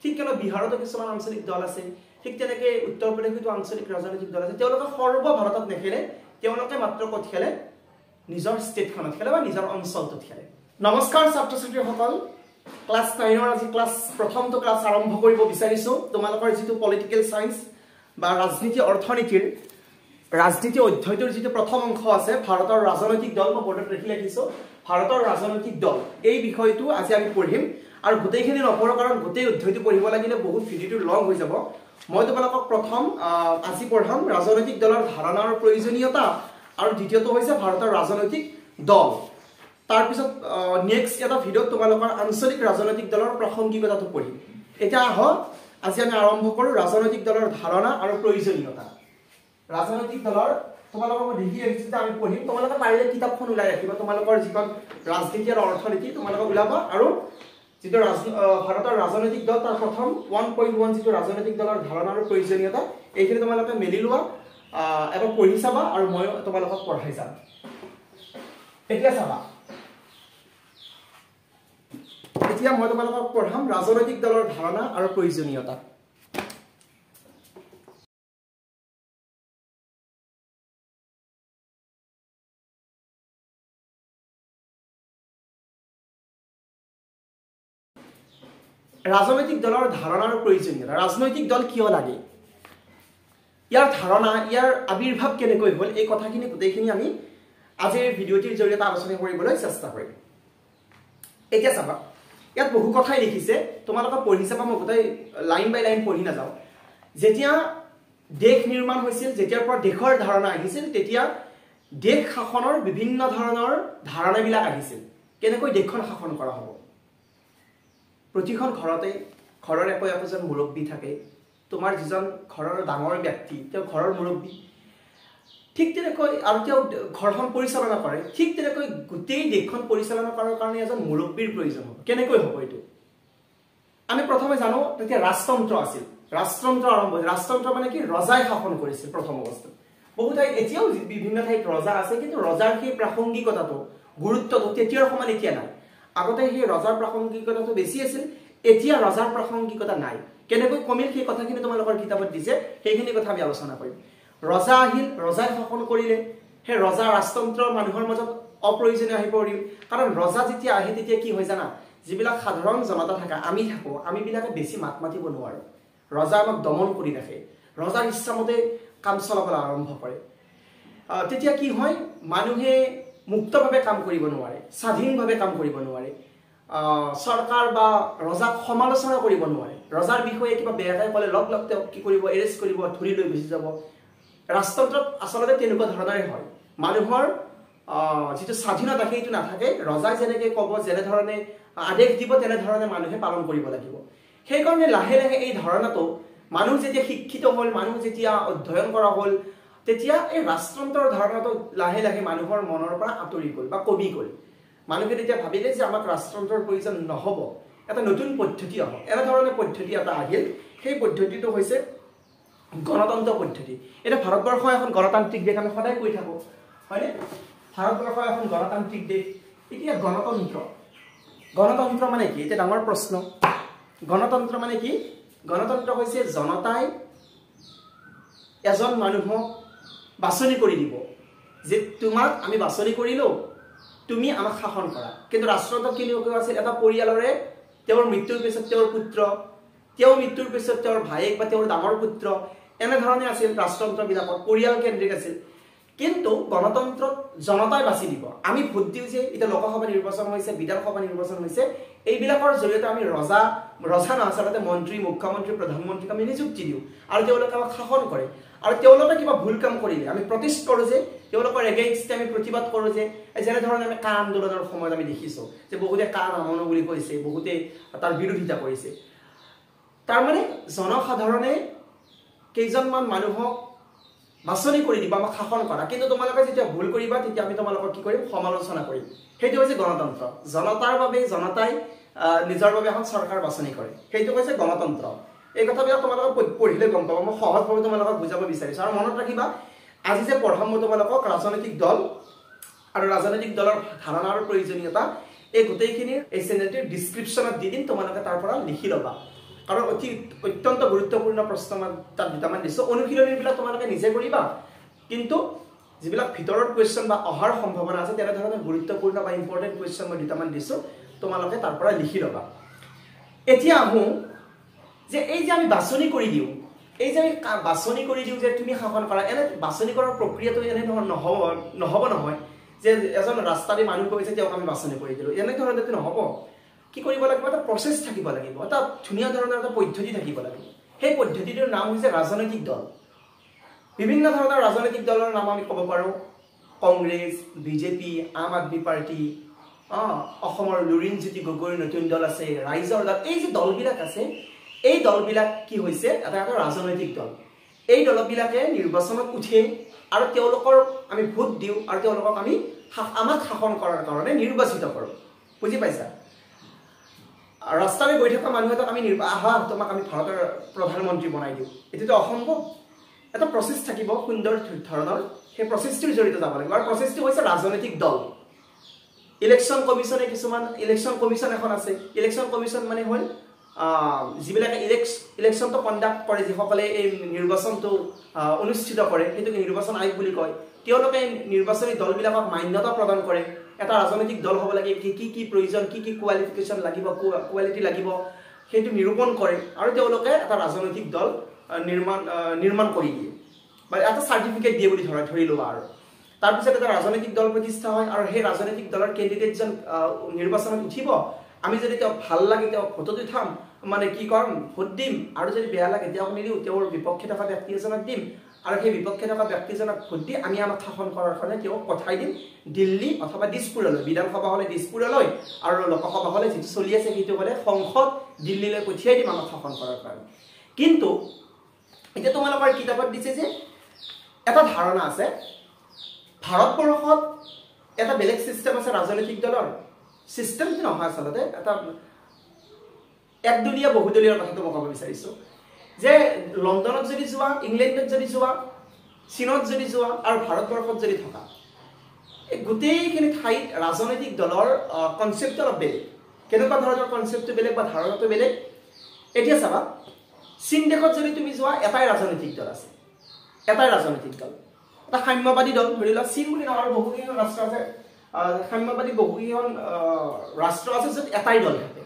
ঠিক কেনে বিহাৰতো কিছুমান আঞ্চলিক দল আছে, ঠিক তেনেকৈ উত্তৰ প্ৰদেশতো আঞ্চলিক ৰাজনৈতিক দল আছে। তেওঁলোকে সৰ্ব ভাৰতত নেখেলে, তেওঁলোকে মাত্ৰ ক'ত খেলে? নিজৰ ষ্টেটখনত খেলে বা নিজৰ অঞ্চলটোত খেলে। নমস্কাৰ ছাত্ৰ ছাত্ৰীসকল, ক্লাছ 9ৰ আজি ক্লাছ প্ৰথমটো ক্লাছ আৰম্ভ কৰিব বিচাৰিছোঁ। তোমালোকৰ যিটো পলিটিকেল চায়েন্স বা ৰাজনীতি অৰ্থনীতিৰ ৰাজনীতি অধ্যয়টোৰ যিটো প্ৰথম অংশ আছে, ভাৰতৰ ৰাজনৈতিক দল, মই বৰ্ডত লিখি ৰাখিছোঁ ভাৰতৰ ৰাজনৈতিক দল, এই বিষয়টো আজি আমি পঢ়িম। আৰু গোটেইখিনি নপঢ়ো, কাৰণ গোটেই অধ্যয়টো পঢ়িব লাগিলে বহুত ভিডিঅ'টো লং হৈ যাব। মই তোমালোকক প্ৰথম আজি পঢ়াম ৰাজনৈতিক দলৰ ধাৰণা আৰু প্ৰয়োজনীয়তা, আৰু দ্বিতীয়টো হৈছে ভাৰতৰ ৰাজনৈতিক দল। তাৰপিছত নেক্সট এটা ভিডিঅ'ত তোমালোকৰ আঞ্চলিক ৰাজনৈতিক দলৰ প্ৰাসংগিকতাটো পঢ়িম। এতিয়া আহক আজি আমি আৰম্ভ কৰোঁ ৰাজনৈতিক দলৰ ধাৰণা আৰু প্ৰয়োজনীয়তা। ৰাজনৈতিক দলৰ তোমালোকক মই লিখি ৰাখিছোঁ যে আমি পঢ়িম। তোমালোকে পাৰিলে কিতাপখন ওলাই ৰাখিবা, তোমালোকৰ যিখন ৰাজনীতি আৰু অৰ্থনীতি তোমালোকে ওলাবা। আৰু যিটো ভাৰতৰ ৰাজনৈতিক দল, তাৰ প্ৰথম 1.1 যিটো ৰাজনৈতিক দলৰ ধাৰণা আৰু প্ৰয়োজনীয়তা, এইখিনি তোমালোকে মেলি লোৱা, এবাৰ পঢ়ি চাবা আৰু ময়ো তোমালোকক পঢ়াই যাম। এতিয়া চাবা, এতিয়া মই তোমালোকক পঢ়াম ৰাজনৈতিক দলৰ ধাৰণা আৰু প্ৰয়োজনীয়তা। ৰাজনৈতিক দলৰ ধাৰণা আৰু প্ৰয়োজনীয়তা। ৰাজনৈতিক দল কিয় লাগে, ইয়াৰ ধাৰণা, ইয়াৰ আৱিৰ্ভাৱ কেনেকৈ হ'ল, এই কথাখিনি গোটেইখিনি আমি আজিৰ ভিডিঅ'টিৰ জৰিয়তে আলোচনা কৰিবলৈ চেষ্টা কৰিম। এতিয়া চাবা, ইয়াত বহু কথাই লিখিছে, তোমালোকে পঢ়ি চাবা, মই গোটেই লাইন বাই লাইন পঢ়ি নাযাওঁ। যেতিয়া দেশ নিৰ্মাণ হৈছিল, যেতিয়াৰ পৰা দেশৰ ধাৰণা আহিছিল, তেতিয়া দেশ শাসনৰ বিভিন্ন ধৰণৰ ধাৰণাবিলাক আহিছিল, কেনেকৈ দেশখন শাসন কৰা হ'ব। প্ৰতিখন ঘৰতে ঘৰৰ একো একোজন মুৰব্বী থাকে, তোমাৰ যিজন ঘৰৰ ডাঙৰ ব্যক্তি তেওঁ ঘৰৰ মুৰব্বী, ঠিক তেনেকৈ আৰু তেওঁ ঘৰখন পৰিচালনা কৰে। ঠিক তেনেকৈ গোটেই দেশখন পৰিচালনা কৰাৰ কাৰণে এজন মুৰব্বীৰ প্ৰয়োজন হ'ব। কেনেকৈ হ'ব এইটো আমি প্ৰথমে জানো। তেতিয়া ৰাজতন্ত্ৰ আছিল, ৰাজতন্ত্ৰ আৰম্ভ হৈছিল। ৰাজতন্ত্ৰ মানে কি? ৰজাই শাসন কৰিছিল প্ৰথম অৱস্থাত। বহু ঠাইত এতিয়াও বিভিন্ন ঠাইত ৰজা আছে, কিন্তু ৰজাৰ সেই প্ৰাসংগিকতাটো, গুৰুত্বটো তেতিয়াৰ সমান এতিয়া নাই। আগতে সেই ৰজাৰ প্ৰাসংগিকতাটো বেছি আছিল, এতিয়া ৰজাৰ প্ৰাসংগিকতা নাই। কেনেকৈ কমিল সেই কথাখিনি তোমালোকৰ কিতাপত দিছে, সেইখিনি কথা আমি আলোচনা কৰিম। ৰজা আহিল, ৰজাই শাসন কৰিলে, সেই ৰজা ৰাজতন্ত্ৰ মানুহৰ মাজত অপ্ৰয়োজনীয় আহি পৰিল। কাৰণ ৰজা যেতিয়া আহে তেতিয়া কি হয় জানা, যিবিলাক সাধাৰণ জনতা থাকে, আমি থাকোঁ, আমিবিলাকে বেছি মাত মাতিব নোৱাৰোঁ। ৰজা আমাক দমন কৰি ৰাখে, ৰজাৰ ইচ্ছামতে কাম চলাবলৈ আৰম্ভ কৰে। তেতিয়া কি হয়, মানুহে মুক্তভাৱে কাম কৰিব নোৱাৰে, স্বাধীনভাৱে কাম কৰিব নোৱাৰে, চৰকাৰ বা ৰজাক সমালোচনা কৰিব নোৱাৰে। ৰজাৰ বিষয়ে কিবা বেয়াকৈ ক'লে লগ লগ তেওঁক কি কৰিব, এৰেষ্ট কৰিব, ধৰি লৈ গুচি যাব। ৰাজতন্ত্ৰত আচলতে তেনেকুৱা ধৰণৰে হয়। মানুহৰ যিটো স্বাধীনতা সেইটো নাথাকে। ৰজাই যেনেকৈ ক'ব, যেনেধৰণে আদেশ দিব, তেনেধৰণে মানুহে পালন কৰিব লাগিব। সেইকাৰণে লাহে লাহে এই ধাৰণাটো, মানুহ যেতিয়া শিক্ষিত হ'ল, মানুহ যেতিয়া অধ্যয়ন কৰা হ'ল, তেতিয়া এই ৰাজতন্ত্ৰৰ ধাৰণাটো লাহে লাহে মানুহৰ মনৰ পৰা আঁতৰি গ'ল বা কমি গ'ল। মানুহে তেতিয়া ভাবিলে যে আমাক ৰাজতন্ত্ৰৰ প্ৰয়োজন নহ'ব, এটা নতুন পদ্ধতি আহক। এনেধৰণে পদ্ধতি এটা আহিল, সেই পদ্ধতিটো হৈছে গণতন্ত্ৰ পদ্ধতি। এতিয়া ভাৰতবৰ্ষ এখন গণতান্ত্ৰিক দেশ, আমি সদায় কৈ থাকোঁ, হয়নে? ভাৰতবৰ্ষ এখন গণতান্ত্ৰিক দেশ। এতিয়া গণতন্ত্ৰ, গণতন্ত্ৰ মানে কি? এতিয়া ডাঙৰ প্ৰশ্ন। গণতন্ত্ৰ মানে কি? গণতন্ত্ৰ হৈছে জনতাই এজন মানুহক বাছনি কৰি দিব যে তোমাক আমি বাছনি কৰিলোঁ, তুমি আমাক শাসন কৰা। কিন্তু ৰাজতন্ত্ৰত কেনেকুৱা আছিল, এটা পৰিয়ালৰে তেওঁৰ মৃত্যুৰ পিছত তেওঁৰ পুত্ৰ, তেওঁৰ মৃত্যুৰ পিছত তেওঁৰ ভায়েক বা তেওঁৰ ডাঙৰ পুত্ৰ, এনেধৰণে আছিল ৰাজতন্ত্ৰবিলাকত, পৰিয়াল কেন্দ্ৰিক আছিল। কিন্তু গণতন্ত্ৰত জনতাই বাছি দিব। আমি ভোট দিওঁ যে এতিয়া লোকসভা নিৰ্বাচন হৈছে, বিধানসভা নিৰ্বাচন হৈছে, এইবিলাকৰ জৰিয়তে আমি ৰজা নহয়, আচলতে মন্ত্ৰী, মুখ্যমন্ত্ৰী, প্ৰধানমন্ত্ৰীক আমি নিযুক্তি দিওঁ আৰু তেওঁলোকে আমাক শাসন কৰে। আৰু তেওঁলোকে কিবা ভুল কাম কৰিলে আমি প্ৰটেষ্ট কৰোঁ যে তেওঁলোকৰ এগেইনষ্টে আমি প্ৰতিবাদ কৰোঁ যে যেনেধৰণে আমি কা আন্দোলনৰ সময়ত আমি দেখিছোঁ যে বহুতে কা নামানো বুলি কৈছে, বহুতে তাৰ বিৰোধিতা কৰিছে। তাৰমানে জনসাধাৰণে কেইজনমান মানুহক বাছনি কৰি দিব আমাক শাসন কৰা, কিন্তু তোমালোকে যেতিয়া ভুল কৰিবা তেতিয়া আমি তোমালোকক কি কৰিম, সমালোচনা কৰিম। সেইটো হৈছে গণতন্ত্ৰ। জনতাৰ বাবে জনতাই নিজৰ বাবে এখন চৰকাৰ বাছনি কৰে, সেইটো হৈছে গণতন্ত্ৰ। এই কথাবিলাক তোমালোকে পঢ়িলে গম পাবা, মই সহজভাৱে তোমালোকক বুজাব বিচাৰিছোঁ। আৰু মনত ৰাখিবা, আজি যে পঢ়াম মই তোমালোকক ৰাজনৈতিক দল আৰু ৰাজনৈতিক দলৰ ধাৰণা আৰু প্ৰয়োজনীয়তা, এই গোটেইখিনিৰ এই চেনেলটোৰ ডিছক্ৰিপশ্যনত দি দিম, তোমালোকে তাৰ পৰা লিখি ল'বা। কাৰণ অত্যন্ত গুৰুত্বপূৰ্ণ প্ৰশ্ন মই তাত দুটামান দিছোঁ। অনুশীলনীবিলাক তোমালোকে নিজে কৰিবা, কিন্তু যিবিলাক ভিতৰৰ কুৱেশ্যন বা অহাৰ সম্ভাৱনা আছে তেনেধৰণৰ গুৰুত্বপূৰ্ণ বা ইম্পৰ্টেণ্ট কুৱেশ্যন মই দুটামান দিছোঁ, তোমালোকে তাৰ পৰা লিখি ল'বা। এতিয়া আহোঁ যে এই যে আমি বাছনি কৰি দিওঁ, এই যে আমি বাছনি কৰি দিওঁ যে তুমি শাসন কৰা, এনে বাছনি কৰাৰ প্ৰক্ৰিয়াটো এনেধৰণৰ নহ'ব নহয় যে এজন ৰাস্তাৰে মানুহ গৈছে তেওঁক আমি বাছনি কৰি দিলোঁ, এনেধৰণেতো নহ'ব। কি কৰিব লাগিব? এটা প্ৰচেছ থাকিব লাগিব, এটা ধুনীয়া ধৰণৰ এটা পদ্ধতি থাকিব লাগিব। সেই পদ্ধতিটোৰ নাম হৈছে ৰাজনৈতিক দল। বিভিন্ন ধৰণৰ ৰাজনৈতিক দলৰ নাম আমি ক'ব পাৰোঁ, কংগ্ৰেছ, বিজেপি, আম আদমি পাৰ্টি, অসমৰ লুৰিণজ্যোতি গগৈৰ নতুন দল আছে, ৰাইজৰ দল। এই যে দলবিলাক আছে, এই দলবিলাক কি হৈছে? এটা এটা ৰাজনৈতিক দল। এই দলবিলাকে নিৰ্বাচনত উঠে আৰু তেওঁলোকৰ আমি ভোট দিওঁ আৰু তেওঁলোকক আমি আমাক শাসন কৰাৰ কাৰণে নিৰ্বাচিত কৰোঁ। বুজি পাইছা? ৰাস্তাৰে গৈ থকা মানুহ এটাক আমি আহা তোমাক আমি ভাৰতৰ প্ৰধানমন্ত্ৰী বনাই দিওঁ, এইটোতো অসম্ভৱ। এটা প্ৰচেছ থাকিব সুন্দৰ ধৰণৰ, সেই প্ৰচেছটোৰ জৰিয়তে যাব লাগিব। আৰু প্ৰচেছটো হৈছে ৰাজনৈতিক দল। ইলেকশ্যন কমিশ্যনে কিছুমান, ইলেকশ্যন কমিশ্যন এখন আছে। ইলেকশ্যন কমিশ্যন মানে হ'ল যিবিলাকে ইলেকশ্যনটো কণ্ডাক্ট কৰে, যিসকলে এই নিৰ্বাচনটো অনুষ্ঠিত কৰে, সেইটোক নিৰ্বাচন আয়োগ বুলি কয়। তেওঁলোকে নিৰ্বাচনী দলবিলাকক মান্যতা প্ৰদান কৰে। এটা ৰাজনৈতিক দল হ'ব লাগে, কি কি প্ৰয়োজন, কি কি কোৱালিফিকেশ্যন লাগিব, কোৱালিটি লাগিব, সেইটো নিৰূপণ কৰে আৰু তেওঁলোকে এটা ৰাজনৈতিক দল নিৰ্মাণ কৰি দিয়ে বা এটা চাৰ্টিফিকেট দিয়ে বুলি ধৰি লোৱা। আৰু তাৰপিছত এটা ৰাজনৈতিক দল প্ৰতিষ্ঠা হয় আৰু সেই ৰাজনৈতিক দলৰ কেণ্ডিডেটজন নিৰ্বাচনত উঠিব। আমি যদি তেওঁক ভাল লাগে তেওঁক ভোটত উঠাম, মানে কি কৰম, ভোট দিম, আৰু যদি বেয়া লাগে তেওঁক নিদিওঁ, তেওঁৰ বিপক্ষে থকা ব্যক্তি এজনক দিম, আৰু সেই বিপক্ষে থকা ব্যক্তিজনক ভোট দি আমি আমাক শাসন কৰাৰ কাৰণে তেওঁক পঠাই দিম দিল্লী অথবা দিছপুৰলৈ। বিধানসভা হ'লে দিছপুৰলৈ আৰু লোকসভা হ'লে যিটো চলি আছে সেইটো হ'লে সংসদ দিল্লীলৈ পঠিয়াই দিম আমাক শাসন কৰাৰ কাৰণে। কিন্তু এতিয়া তোমালোকৰ কিতাপত দিছে যে এটা ধাৰণা আছে, ভাৰতবৰ্ষত এটা বেলেগ চিষ্টেম আছে ৰাজনৈতিক দলৰ। চিষ্টেমটো নহয় আচলতে, এটা একদলীয় বহুদলীয় কথাটো মই ক'ব বিচাৰিছোঁ যে লণ্ডনত যদি যোৱা, ইংলেণ্ডত যদি যোৱা, চীনত যদি যোৱা আৰু ভাৰতবৰ্ষত যদি থকা, এই গোটেইখিনি ঠাইত ৰাজনৈতিক দলৰ কনচেপ্টটো অলপ বেলেগ। কেনেকুৱা ধৰণৰ কনচেপ্টটো বেলেগ বা ধাৰণাটো বেলেগ? এতিয়া চাবা, চীন দেশত যদি তুমি যোৱা, এটাই ৰাজনৈতিক দল আছে, এটাই ৰাজনৈতিক দল, এটা সাম্যবাদী দল। ধৰি লোৱা চীন বুলি নহয়, আৰু বহুকেইখন ৰাষ্ট্ৰ আছে সাম্যবাদী, বহুকেইখন ৰাষ্ট্ৰ আছে য'ত এটাই দল থাকে।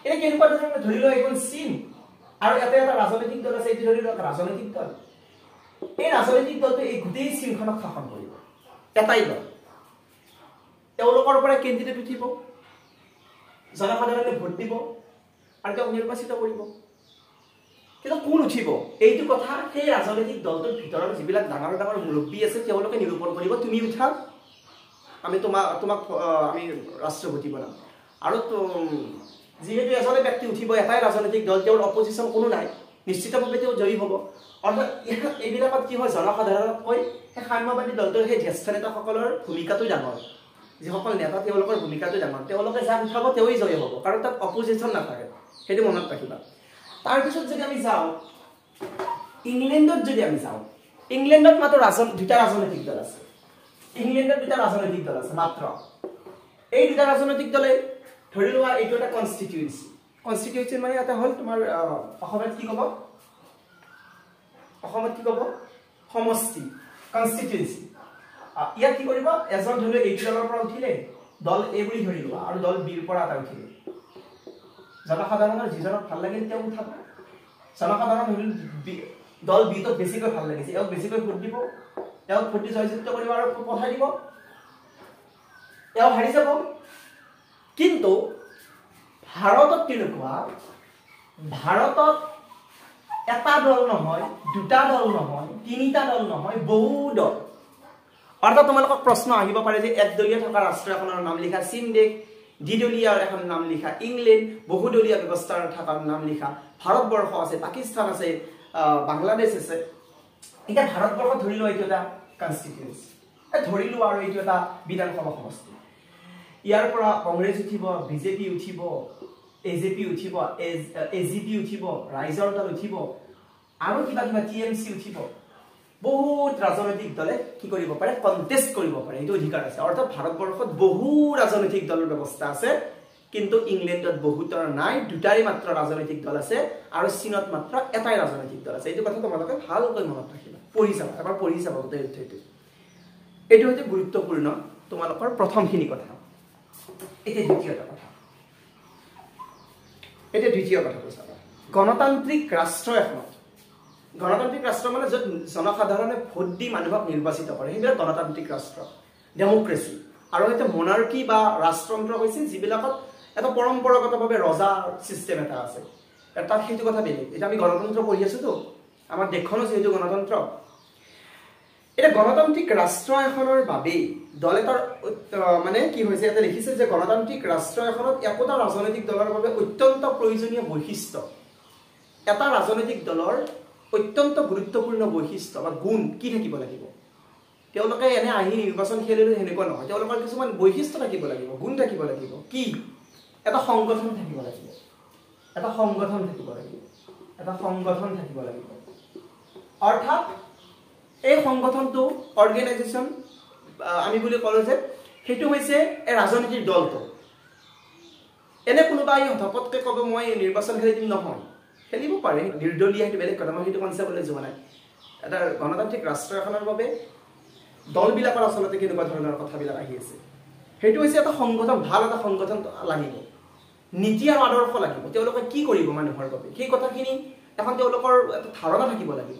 এতিয়া কেনেকুৱা ধৰণৰ, ধৰি লোৱা এইখন চীন আৰু এটা এটা ৰাজনৈতিক দল আছে, এইটো ধৰি লোৱা ৰাজনৈতিক দল। এই ৰাজনৈতিক দলটোৱে এই গোটেই চীনখনক শাসন কৰিব, এটাই দল। তেওঁলোকৰ পৰা কেণ্ডিডেট উঠিব, জনসাধাৰণে ভোট দিব আৰু তেওঁক নিৰ্বাচিত কৰিব। কিন্তু কোন উঠিব এইটো কথা সেই ৰাজনৈতিক দলটোৰ ভিতৰত যিবিলাক ডাঙৰ ডাঙৰ মুৰব্বী আছে তেওঁলোকে নিৰূপণ কৰিব। তুমি উঠা, আমি তোমাক আমি ৰাষ্ট্ৰপতি বনাম। আৰু যিহেতু এজনে ব্যক্তি উঠিব, এটাই ৰাজনৈতিক দল, তেওঁৰ অপজিশ্যন কোনো নাই, নিশ্চিতভাৱে তেওঁ জয়ী হ'ব। অৰ্থাৎ এইবিলাকত কি হয়, জনসাধাৰণতকৈ সেই সাম্যবাদী দলটোৰ সেই জ্যেষ্ঠ নেতাসকলৰ ভূমিকাটো ডাঙৰ। যিসকল নেতা তেওঁলোকৰ ভূমিকাটো ডাঙৰ, তেওঁলোকে যাক উঠাব তেওঁৱেই জয়ী হ'ব, কাৰণ তাত অপজিশ্যন নাথাকে। সেইটো মনত ৰাখিবা। তাৰপিছত যদি আমি যাওঁ ইংলেণ্ডত, যদি আমি যাওঁ ইংলেণ্ডত মাত্ৰ দুটা ৰাজনৈতিক দল আছে। ইংলেণ্ডত দুটা ৰাজনৈতিক দল আছে মাত্ৰ। এই দুটা ৰাজনৈতিক দলে ধৰি লোৱা এইটো এটা কনষ্টিটিউৱেঞ্চি। কনষ্টিটিউৱেঞ্চি মানে এটা হ'ল তোমাৰ অসমীয়াত কি ক'ব, অসমত কি ক'ব, সমষ্টি, কনষ্টিটিউৱেঞ্চি। ইয়াত কি কৰিব, এজন ধৰি লোৱা এইটো দলৰ পৰা উঠিলে, দল এ বুলি ধৰি লোৱা, আৰু দল বিৰ পৰা এটা উঠিলে, জনসাধাৰণৰ যিজনক ভাল লাগিল তেওঁক উঠাব। জনসাধাৰণ ধৰি দল বিটোক বেছিকৈ ভাল লাগিছে, এওঁক বেছিকৈ ভোট দিব, তেওঁক ভোট দি জয়যুক্ত কৰিব আৰু পঠাই দিব, এওঁ হাৰি যাব। কিন্তু ভাৰতত কেনেকুৱা, ভাৰতত এটা দল নহয়, দুটা দল নহয়, তিনিটা দল নহয়, বহু দল। অৰ্থাৎ তোমালোকক প্ৰশ্ন আহিব পাৰে যে একদলীয় থকা ৰাষ্ট্ৰ এখনৰ নাম লিখা চীন দেশ, দ্বিদলীয় এখন নাম লিখা ইংলেণ্ড, বহুদলীয় ব্যৱস্থাৰ থকাৰ নাম লিখা ভাৰতবৰ্ষ আছে, পাকিস্তান আছে, বাংলাদেশ আছে। এতিয়া ভাৰতবৰ্ষ ধৰি লোৱা এইটো এটা কনষ্টিটিউৱেঞ্চি, ধৰি লোৱা আৰু এইটো এটা বিধানসভা সমষ্টি। ইয়াৰ পৰা কংগ্ৰেছ উঠিব, বিজেপি উঠিব, এ জে পি উঠিব, এ জি পি উঠিব, ৰাইজৰ দল উঠিব, আৰু কিবা কিবা টি এম চি উঠিব। বহুত ৰাজনৈতিক দলে কি কৰিব পাৰে, কণ্টেষ্ট কৰিব পাৰে, এইটো অধিকাৰ আছে। অৰ্থাৎ ভাৰতবৰ্ষত বহু ৰাজনৈতিক দলৰ ব্যৱস্থা আছে, কিন্তু ইংলেণ্ডত বহুতৰ নাই, দুটাই মাত্ৰ ৰাজনৈতিক দল আছে, আৰু চীনত মাত্ৰ এটাই ৰাজনৈতিক দল আছে। এইটো কথা তোমালোকে ভালকৈ মনত ৰাখিবা, পঢ়ি যাবা, এবাৰ পঢ়ি যাবা গোটেই অধ্যায়টো। এইটো হৈছে গুৰুত্বপূৰ্ণ তোমালোকৰ প্ৰথমখিনি কথা। এতিয়া দ্বিতীয়টা কথা, এতিয়া দ্বিতীয় কথাটো চাবা। গণতান্ত্ৰিক ৰাষ্ট্ৰ এখনত, গণতান্ত্ৰিক ৰাষ্ট্ৰ মানে য'ত জনসাধাৰণে ভোট দি মানুহক নিৰ্বাচিত কৰে, সেইবিলাক গণতান্ত্ৰিক ৰাষ্ট্ৰ, ডেম'ক্ৰেচি। আৰু এতিয়া মনাৰ্কি বা ৰাজতন্ত্ৰ হৈছে যিবিলাকত এটা পৰম্পৰাগতভাৱে ৰজাৰ ছিষ্টেম এটা আছে, তাত সেইটো কথা বেলেগ। এতিয়া আমি গণতন্ত্ৰ পঢ়ি আছোঁতো, আমাৰ দেশখনো যিহেতু গণতন্ত্ৰ। এতিয়া গণতান্ত্ৰিক ৰাষ্ট্ৰ এখনৰ বাবেই দল এটাৰ মানে কি হৈছে, ইয়াতে লিখিছে যে গণতান্ত্ৰিক ৰাষ্ট্ৰ এখনত একোটা ৰাজনৈতিক দলৰ বাবে অত্যন্ত প্ৰয়োজনীয় বৈশিষ্ট্য, এটা ৰাজনৈতিক দলৰ অত্যন্ত গুৰুত্বপূৰ্ণ বৈশিষ্ট্য বা গুণ কি থাকিব লাগিব। তেওঁলোকে এনে আহি নিৰ্বাচন খেলিলে সেনেকুৱা নহয়, তেওঁলোকৰ কিছুমান বৈশিষ্ট্য থাকিব লাগিব, গুণ থাকিব লাগিব। কি? এটা সংগঠন থাকিব লাগিব, এটা সংগঠন থাকিব লাগিব, এটা সংগঠন থাকিব লাগিব। অৰ্থাৎ এই সংগঠনটো অৰ্গেনাইজেশ্যন আমি বুলি ক'লো যে সেইটো হৈছে এই ৰাজনীতিৰ দলটো। এনে কোনোবা আহি হঠাৎকৈ ক'ব মই নিৰ্বাচন খেলি দিম, নহয়, খেলিব পাৰে, নিৰ্দলীয় সেইটো বেলেগ কথা, মই সেইটো কনচেপ্টলৈ যোৱা নাই। এটা গণতান্ত্ৰিক ৰাষ্ট্ৰ এখনৰ বাবে দলবিলাকৰ আচলতে কেনেকুৱা ধৰণৰ কথাবিলাক আহি আছে, সেইটো হৈছে এটা সংগঠন, ভাল এটা সংগঠন লাগিব, নীতি আৰু আদৰ্শ লাগিব, তেওঁলোকে কি কৰিব মানুহৰ বাবে সেই কথাখিনি এখন তেওঁলোকৰ এটা ধাৰণা থাকিব লাগিব।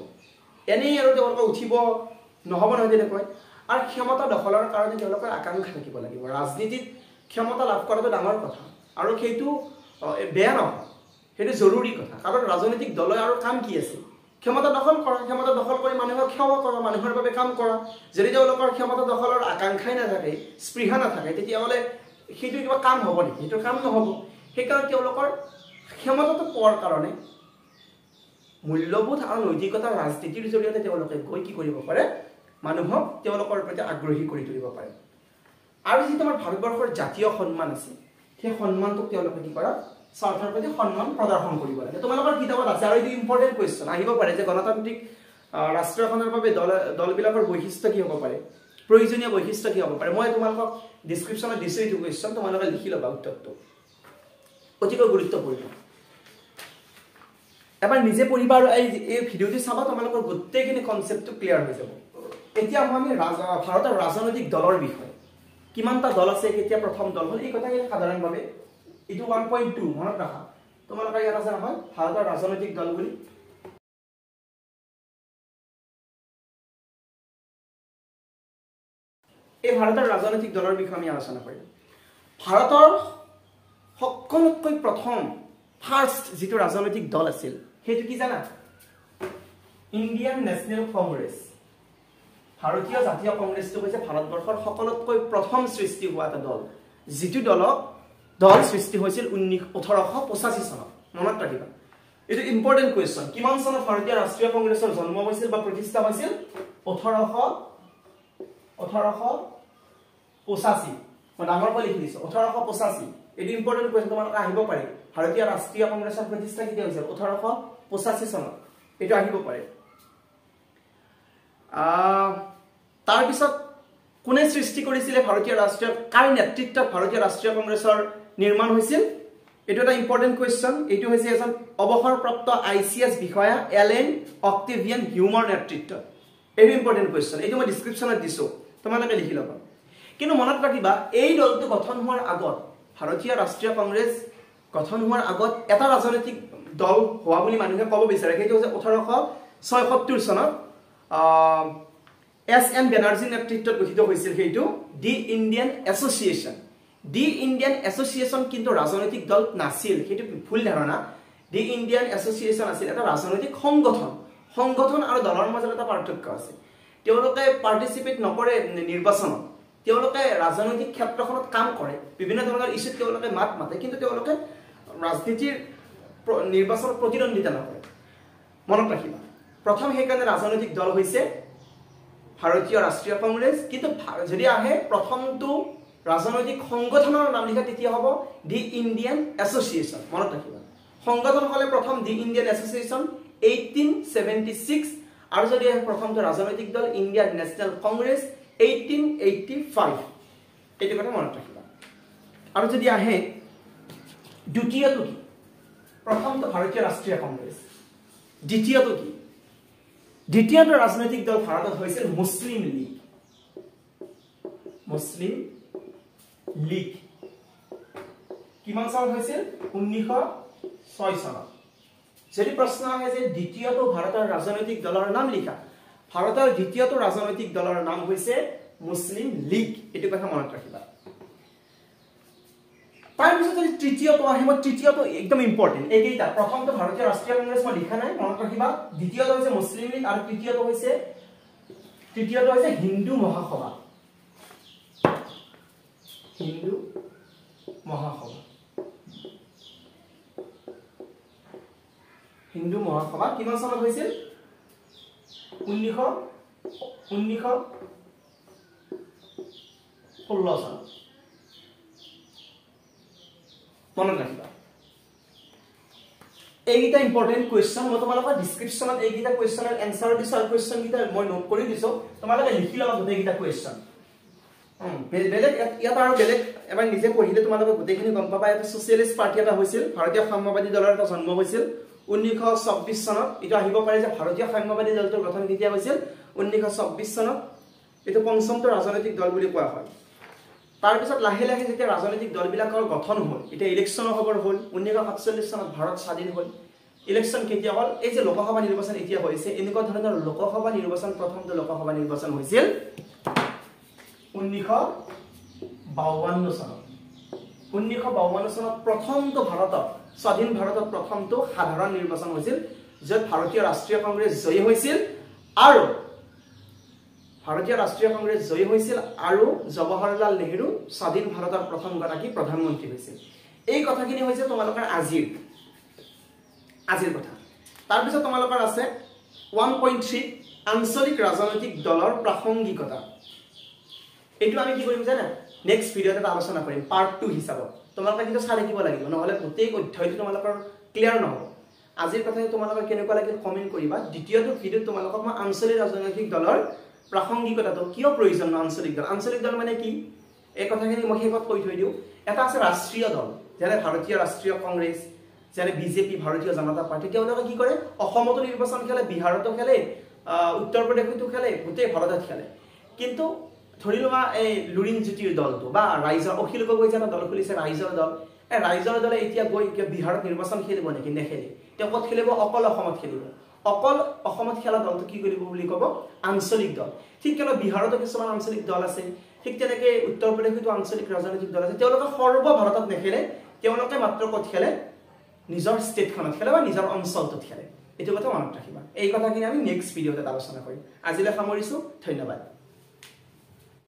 এনেই আৰু তেওঁলোকে উঠিব নহ'ব নহয় তেনেকৈ। আৰু ক্ষমতা দখলৰ কাৰণে তেওঁলোকৰ আকাংক্ষা থাকিব লাগিব। ৰাজনীতিত ক্ষমতা লাভ কৰাটো ডাঙৰ কথা, আৰু সেইটো বেয়া নহয়, সেইটো জৰুৰী কথা। কাৰণ ৰাজনৈতিক দলৰ আৰু কাম কি আছে? ক্ষমতা দখল কৰা, ক্ষমতা দখল কৰি মানুহক সেৱা কৰা, মানুহৰ বাবে কাম কৰা। যদি তেওঁলোকৰ ক্ষমতা দখলৰ আকাংক্ষাই নাথাকে, স্পৃহা নাথাকে, তেতিয়াহ'লে সেইটো কিবা কাম হ'ব নেকি? সেইটো কাম নহ'ব। সেইকাৰণে তেওঁলোকৰ ক্ষমতাটো পোৱাৰ কাৰণে মূল্যবোধ আৰু নৈতিকতাৰ ৰাজনীতিৰ জৰিয়তে তেওঁলোকে গৈ কি কৰিব পাৰে, মানুহক তেওঁলোকৰ প্ৰতি আগ্ৰহী কৰি তুলিব পাৰে। আৰু যিটো আমাৰ ভাৰতবৰ্ষৰ জাতীয় সন্মান আছে, সেই সন্মানটোক তেওঁলোকে কি কৰা, স্বাৰ্থৰ প্ৰতি সন্মান প্ৰদৰ্শন কৰিব লাগে। তোমালোকৰ কিতাপত আছে, আৰু এইটো ইম্পৰ্টেণ্ট কুৱেশ্যন আহিব পাৰে যে গণতান্ত্ৰিক ৰাষ্ট্ৰ এখনৰ বাবে দলবিলাকৰ বৈশিষ্ট্য কি হ'ব পাৰে, প্ৰয়োজনীয় বৈশিষ্ট্য কি হ'ব পাৰে। মই তোমালোকক ডিছক্ৰিপশ্যনত দিছোঁ এইটো কুৱেশ্যন, তোমালোকে লিখি ল'বা উত্তৰটো, অতিকৈ গুৰুত্বপূৰ্ণ। এবাৰ নিজে পঢ়িবা আৰু এই ভিডিঅ'টো চাবা, তোমালোকৰ গোটেইখিনি কনচেপ্টটো ক্লিয়াৰ হৈ যাব। এতিয়া আমি ভাৰতৰ ৰাজনৈতিক দলৰ বিষয়ে, কিমানটা দল আছে, কেতিয়া প্ৰথম দল হ'ল, এই কথাখিনি সাধাৰণভাৱে এইটো 1.2 মনত ৰাখা। তোমালোকৰ ইয়াত আছে নহয় ভাৰতৰ ৰাজনৈতিক দল বুলি। এই ভাৰতৰ ৰাজনৈতিক দলৰ বিষয়ে আমি আলোচনা কৰিম। ভাৰতৰ সকলোতকৈ প্ৰথম ফাৰ্ষ্ট যিটো ৰাজনৈতিক দল আছিল সেইটো কি জানা? Indian national Congress. ভাৰতীয় জাতীয় কংগ্ৰেছটো হৈছে ভাৰতবৰ্ষৰ সকলোতকৈ প্ৰথম সৃষ্টি হোৱা এটা দল, যিটো দল সৃষ্টি হৈছিল 1885 চনত। মনত ৰাখিবা, এইটো ইম্পৰ্টেণ্ট কুৱেশ্যন। কিমান চনত ভাৰতীয় ৰাষ্ট্ৰীয় কংগ্ৰেছৰ জন্ম হৈছিল বা প্ৰতিষ্ঠা হৈছিল? 1885। মই ডাঙৰকৈ লিখি দিছোঁ, 1885। এইটো ইম্পৰ্টেণ্ট কুৱেশ্যন, তোমালোকে আহিব পাৰে। ভাৰতীয় ৰাষ্ট্ৰীয় কংগ্ৰেছৰ প্ৰতিষ্ঠা কেতিয়া হৈছিল? 1885 চনত, এইটো আহিব পাৰে। তাৰপিছত কোনে সৃষ্টি কৰিছিলে ভাৰতীয় ৰাষ্ট্ৰীয়, কাৰ নেতৃত্বত ভাৰতীয় ৰাষ্ট্ৰীয় কংগ্ৰেছৰ নিৰ্মাণ হৈছিল? এইটো এটা ইম্পৰ্টেণ্ট কুৱেশ্যন। এইটো হৈছে এজন অৱসৰপ্ৰাপ্ত ICS বিষয়া এল এন অক্টেভিয়ান হিউমৰ নেতৃত্বত। এইটো ইম্পৰ্টেণ্ট কুৱেশ্যন, এইটো মই ডিছক্ৰিপশ্যনত দিছোঁ, তোমালোকে লিখি ল'বা। কিন্তু মনত ৰাখিবা, এই দলটো গঠন হোৱাৰ আগত, ভাৰতীয় ৰাষ্ট্ৰীয় কংগ্ৰেছ গঠন হোৱাৰ আগত এটা ৰাজনৈতিক দল হোৱা বুলি মানুহে ক'ব বিচাৰে, সেইটো হৈছে 1876 চনত এছ এন বেনাৰ্জীৰ নেতৃত্বত গঠিত হৈছিল সেইটো the Indian association. The Indian association কিন্তু ৰাজনৈতিক দল নাছিল, সেইটো ভুল ধাৰণা। দি ইণ্ডিয়ান এছ'চিয়েশ্যন আছিল এটা ৰাজনৈতিক সংগঠন। সংগঠন আৰু দলৰ মাজত এটা পাৰ্থক্য আছে। তেওঁলোকে পাৰ্টিচিপেট নকৰে নিৰ্বাচনত, তেওঁলোকে ৰাজনৈতিক ক্ষেত্ৰখনত কাম কৰে, বিভিন্ন ধৰণৰ ইছ্যুত তেওঁলোকে মাত মাতে, কিন্তু তেওঁলোকে ৰাজনীতিৰ নিৰ্বাচনত প্ৰতিদ্বন্দ্বিতা নকৰে। মনত ৰাখিবা, প্ৰথম সেইকাৰণে ৰাজনৈতিক দল হৈছে ভাৰতীয় ৰাষ্ট্ৰীয় কংগ্ৰেছ। কিন্তু যদি আহে প্ৰথমটো ৰাজনৈতিক সংগঠনৰ নাম লিখা, তেতিয়া হ'ব দি ইণ্ডিয়ান এছ'চিয়েশ্যন। মনত ৰাখিবা, সংগঠন হ'লে প্ৰথম দি ইণ্ডিয়ান এছ'চিয়েশ্যন 1876, আৰু যদি আহে প্ৰথমটো ৰাজনৈতিক দল ইণ্ডিয়ান নেশ্যনেল কংগ্ৰেছ 1885। এইটো কথা মনত ৰাখিবা। আৰু যদি আহে দ্বিতীয়টো কি? প্ৰথমটো ভাৰতীয় ৰাষ্ট্ৰীয় কংগ্ৰেছ, দ্বিতীয়টো কি? দ্বিতীয়টো ৰাজনৈতিক দল ভাৰতত হৈছিল মুছলিম লীগ। মুছলিম লীগ কিমান চনত হৈছিল? 1906 চনত। যদি প্ৰশ্ন আহে যে দ্বিতীয়টো ভাৰতৰ ৰাজনৈতিক দলৰ নাম লিখা, ভাৰতৰ দ্বিতীয়টো ৰাজনৈতিক দলৰ নাম হৈছে মুছলিম লীগ, এইটো কথা মনত ৰাখিবা। তাৰপিছত যদি তৃতীয়টো আহে, মই তৃতীয়টো একদম ইম্পৰ্টেণ্ট, এইকেইটা প্ৰথমটো ভাৰতীয় ৰাষ্ট্ৰীয় কংগ্ৰেছ মই লিখা নাই, মনত ৰাখিবা। দ্বিতীয়টো হৈছে মুছলিম লীগ আৰু তৃতীয়টো হৈছে হিন্দু মহাসভা। হিন্দু মহাসভা, হিন্দু মহাসভা কিমান চনত হৈছিল? 1916 চনত, মনত ৰাখিবা। এইকেইটা ইম্পৰ্টেণ্ট কুৱেশ্যন মই তোমালোকৰ ডিছক্ৰিপশ্যনত এইকেইটা কুৱেশ্যনৰ এনচাৰ দিছোঁ আৰু কুৱেশ্যনকেইটা মই নোট কৰি দিছোঁ, তোমালোকে লিখি ল'বা গোটেইকেইটা কুৱেশ্যন। বেলেগ ইয়াত আৰু বেলেগ এবাৰ নিজে পঢ়িলে তোমালোকে গোটেইখিনি গম পাবা। ইয়াত ছ'চিয়েলিষ্ট পাৰ্টি এটা হৈছিল, ভাৰতীয় সাম্যবাদী দলৰ এটা জন্ম হৈছিল 1924 চনত। এইটো আহিব পাৰে যে ভাৰতীয় সাম্যবাদী দলটোৰ গঠন কেতিয়া হৈছিল? 1924 চনত। এইটো পঞ্চমটো ৰাজনৈতিক দল বুলি কোৱা হয়। তাৰপিছত লাহে লাহে যেতিয়া ৰাজনৈতিক দলবিলাকৰ গঠন হ'ল, এতিয়া ইলেকশ্যনৰ খবৰ হ'ল, 1947 চনত ভাৰত স্বাধীন হ'ল। ইলেকশ্যন কেতিয়া হ'ল? এই যে লোকসভা নিৰ্বাচন এতিয়া হৈছে, এনেকুৱা ধৰণৰ লোকসভা নিৰ্বাচন, প্ৰথমটো লোকসভা নিৰ্বাচন হৈছিল 1952 চনত। 1952 চনত প্ৰথমটো ভাৰতত, স্বাধীন ভাৰতত প্ৰথমটো সাধাৰণ নিৰ্বাচন হৈছিল, য'ত ভাৰতীয় ৰাষ্ট্ৰীয় কংগ্ৰেছ জয়ী হৈছিল আৰু ভাৰতীয় ৰাষ্ট্ৰীয় কংগ্ৰেছ জয়ী হৈছিল আৰু জৱাহৰলাল নেহৰু স্বাধীন ভাৰতৰ প্ৰথমগৰাকী প্ৰধানমন্ত্ৰী হৈছিল। এই কথাখিনি হৈছে তোমালোকৰ আজিৰ কথা। তাৰপিছত তোমালোকৰ আছে 1.3 আঞ্চলিক ৰাজনৈতিক দলৰ প্ৰাসংগিকতা। এইটো আমি কি কৰিম জানা? নেক্সট ভিডিঅ'ত এটা আলোচনা কৰিম পাৰ্ট 2 হিচাপত। তোমালোকে কিন্তু চাই থাকিব লাগিব, নহ'লে গোটেই অধ্যায়টো তোমালোকৰ ক্লিয়াৰ নহ'ব। আজিৰ কথাখিনি তোমালোকৰ কেনেকুৱা লাগিল কমেণ্ট কৰিবা। দ্বিতীয়টো ভিডিঅ'ত তোমালোকক মই আঞ্চলিক ৰাজনৈতিক দলৰ প্ৰাসংগিকতাটো কিয় প্ৰয়োজন, আঞ্চলিক দল, আঞ্চলিক দল মানে কি, এই কথাখিনি মই শেষত কৈ থৈ দিওঁ। এটা আছে ৰাষ্ট্ৰীয় দল, যেনে ভাৰতীয় ৰাষ্ট্ৰীয় কংগ্ৰেছ, যেনে বিজেপি, ভাৰতীয় জনতা পাৰ্টি। তেওঁলোকে কি কৰে? অসমতো নিৰ্বাচন খেলে, বিহাৰতো খেলে, উত্তৰ প্ৰদেশতো খেলে, গোটেই ভাৰতত খেলে। কিন্তু ধৰি লোৱা এই লুৰিণ জ্যোতিৰ দলটো বা ৰাইজৰ, অখিল গগৈ যে এটা দল খুলিছে ৰাইজৰ দল, এই ৰাইজৰ দলে এতিয়া গৈ বিহাৰত নিৰ্বাচন খেলিব নেকি? নেখেলে। তেওঁ ক'ত খেলিব? অকল অসমত খেলিব। অকল অসমত খেলা দলটো কি কৰিব বুলি ক'ব? আঞ্চলিক দল। ঠিক তেনেকৈ বিহাৰতো কিছুমান আঞ্চলিক দল আছে, ঠিক তেনেকৈ উত্তৰ প্ৰদেশতো আঞ্চলিক ৰাজনৈতিক দল আছে। তেওঁলোকে সৰ্ব ভাৰতত নেখেলে, তেওঁলোকে মাত্ৰ ক'ত খেলে? নিজৰ ষ্টেটখনত খেলে বা নিজৰ অঞ্চলটোত খেলে। এইটো কথা মনত ৰাখিবা। এই কথাখিনি আমি নেক্সট ভিডিঅ'ত আলোচনা কৰিম। আজিলৈ সামৰিছোঁ, ধন্যবাদ।